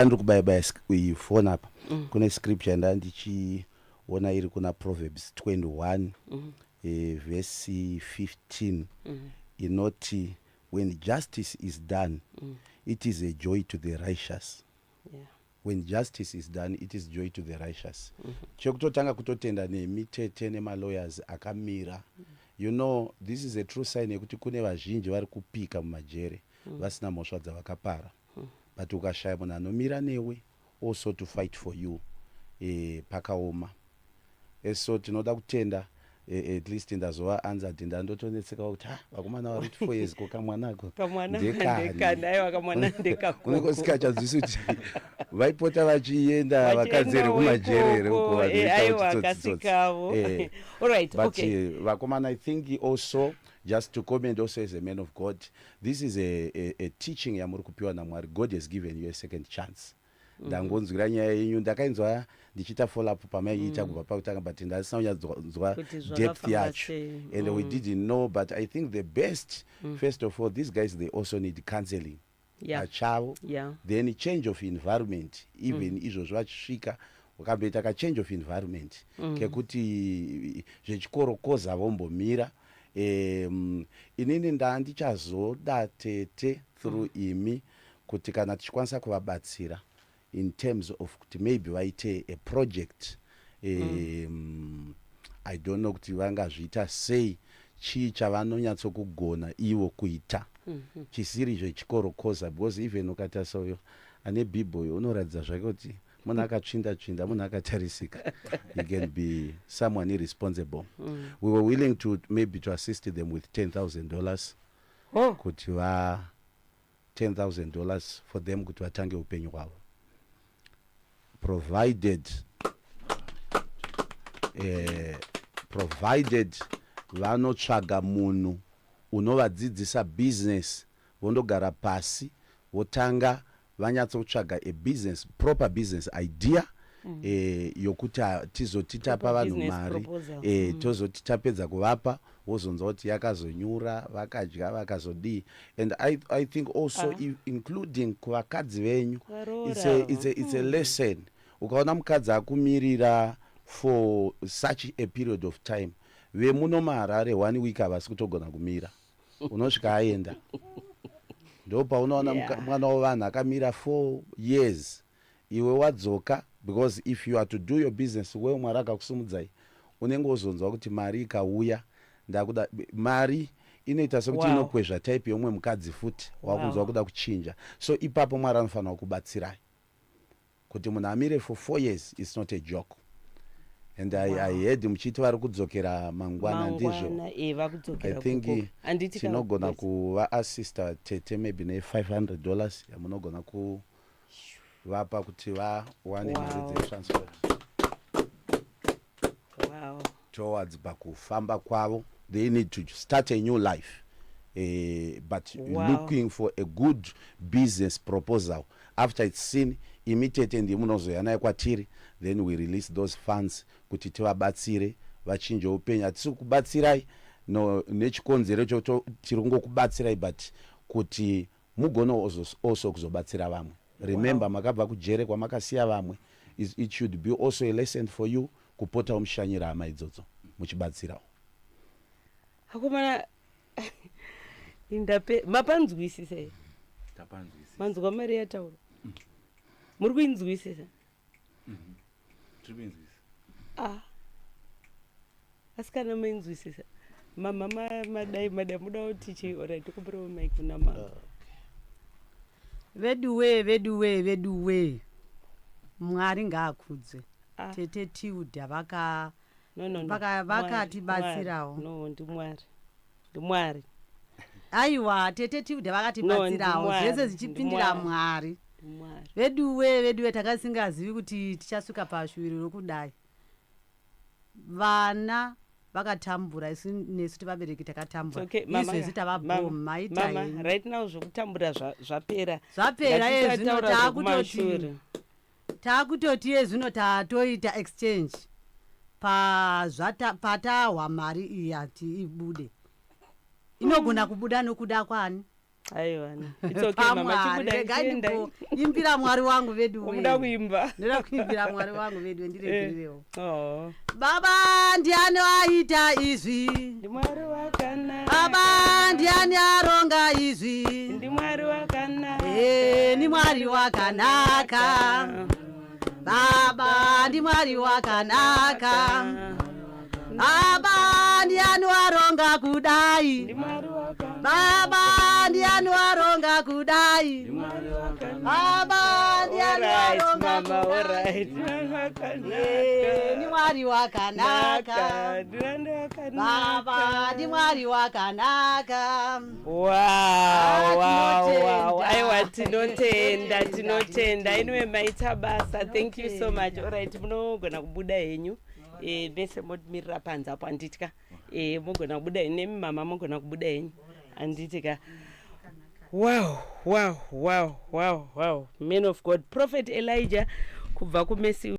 Ndiri kubaya baya iyi phone apa, kune scripture nda ndichiona iri kuna Proverbs 21 verse 15 inoti, "When justice is done, it is a joy to the righteous." When justice is done, it is joy to the righteous. Chekutotanga kutotenda nemi tete nemalawyers akamira. This is a true sign yekuti kune vazhinji vari kupika mumajere vasina mhosva dzavakapara, but ukashaya munhu anomira newe also to fight for you, pakaoma. So tinoda kutenda. At least ndazova answered. Ndandotonetseka kuti, ha, vakomana vari kuti 4 years, ko kamwanako Kamwana ndekani? Aiwa, kamwana ndekako. Unenge usingachazwisi kuti vaipota vachienda vakadzi here kumajere here uko vanoita Aiwa, kuti tsotsi, tsotsi. Kasikavo. All right. But vakomana, I think also just to comment also as a man of God, this is a teaching yamuri kupiwa naMwari. God has given you a second chance. Ndangonzwira nyaya yenyu, ndakainzwa ndichiita follow up pamaiita kubva pakutanga, but ndasina kunyatsonzwa Kuti depth zvakafamba yacho sei. And we didn't know. But I think the best, first of all, these guys, they also need counseling pachavo, then change of environment. Even izvozvo vachisvika ukamboita kachange of environment kekuti zvechikoro koza vombomira. Inini ndandichazoda tete through imi kuti kana tichikwanisa kuvabatsira in terms of kuti maybe vaite a project. I don't know kuti vangazviita sei, chii chavanonyatsokugona ivo kuita chisiri zvechikorokoza, because even ukatarisa uyo ane bhibho unoratidza zvake kuti munhu akatsvinda tsvinda, munhu akatarisika. He can be someone irresponsible. We were willing to maybe to assist them with $10,000 Oh. kuti va $10,000 for them kuti vatange upenyu hwavo, provided vanotsvaga munhu unovadzidzisa business, vondogara pasi, votanga vanyatsokutsvaga a business, proper business idea yokuti tizoti tapa vanhu mari, tozoti tapedza kuvapa, wozonzwa kuti yakazonyura, vakadya, vakazodii. And I think also including kuvakadzi venyu, it's a lesson. Ukaona mukadzi akumirira for such a period of time, vemuno maHarare one week havasi kutogona kumira, unosvika aenda. Ndo paunoona mwana wevanhu akamira 4 years, iwe wadzoka, because if you are to do your business well, Mwari akakusumudzai, unenge wozonzwa kuti mari ikauya, ndakuda mari, inoita sekuti inokwezva type yomwe mukadzi futi, wakunzwa kuda kuchinja. So ipapo Mwari anofanira kubatsirai kuti munhu amire for 4 years is not a joke. And I heard muchiti vari kudzokera mangwana, ndizvo? I think tinogona kuvaassista tete maybe ne$500 yamunogona kuvapa kuti vawane mari dzetransport towards pakufamba kwavo. They need to start a new life, but looking for a good business proposal. After it's seen, imi tete ndimunozoya naye kwatiri, then we release those funds kuti tivabatsire vachinje upenyu. Hatisi kubatsirai no nechikonzero chokuti tiri kungokubatsirai, but kuti mugone also kuzobatsira vamwe. Remember, makabva kujere kwamakasiya vamwe. It should be also a lesson for you kupota mushanyira hama idzodzo muchibatsirawo. Akomana, indape mapanzwisisa here? Tapanzwisisa. Manzwa mari yataura? Muri kuinzwisisa? Tiri kuinzwisisa. Ah, asi kana mainzwisisa, mama, madai madai muda kuti chii? Alright, tikumbirawo mic kuna mama. Veduwe, veduwe, veduwe, Mwari ngaakudzwe. Ah. Tete Tilda vaka No. Vakatibatsirawo. Mwari. No, ndimwari, ndimwari. Aiwa, tete Tilda vakatibatsirawo. No, ndiMwari, Zvese zvichipindira ndiMwari. Mwari. Ndimwari. Veduwe, veduwe, takasingazivi kuti tichasvika pashuviro rokudai. Vana vakatambura, isu nesu tivabereki takatambura. Okay, mama, Izvezvi tava mama, bho, maita mama, henyu. Right now zvokutambura zvapera. Zvapera iye zvino. Ngatitataura Taakutoti zvekumashure. Taakutoti iye zvino taatoita exchange patahwa mari iyi, hati ibude, inogona kubuda nokuda kwani. Aiwa, it's okay mama, Pamwari, chibuda regai chiendai. ndimboimbira Mwari wangu vedu. Umuda kuimba? Ndoda kuimbira Mwari wangu vedu, ndiregererewo. Oh. Baba, ndiani aita izvi? NdiMwari wakanaka. Baba, ndiani aronga izvi? NdiMwari wakanaka. E, ni Mwari wakanaka. Baba, ndiMwari wakanaka. Baba, ndiani waronga kudai? NdiMwari wakanaka. Baba, ndiani waronga kudai? NdiMwari wakanaka. Baba, ndiani Alright, waronga mama, kudai? alright. Mwari wakanaka. Eh, ni Mwari wakanaka. Naka, ndiMwari wakanaka. Baba, ndiMwari wakanaka. Wow, Ah, wow. tinotenda. Aiwa, tinotenda, tinotenda. Tinotenda. Anyway, maita basa. Thank you so much. Tinotenda. Alright, munogona kubuda henyu. Mese momirira panze apo, handitya. Mogona kubuda henyu, nemi mama mogona kubuda henyu. Handiti. Wow. Man of God, Prophet Elijah kubva kuMesi.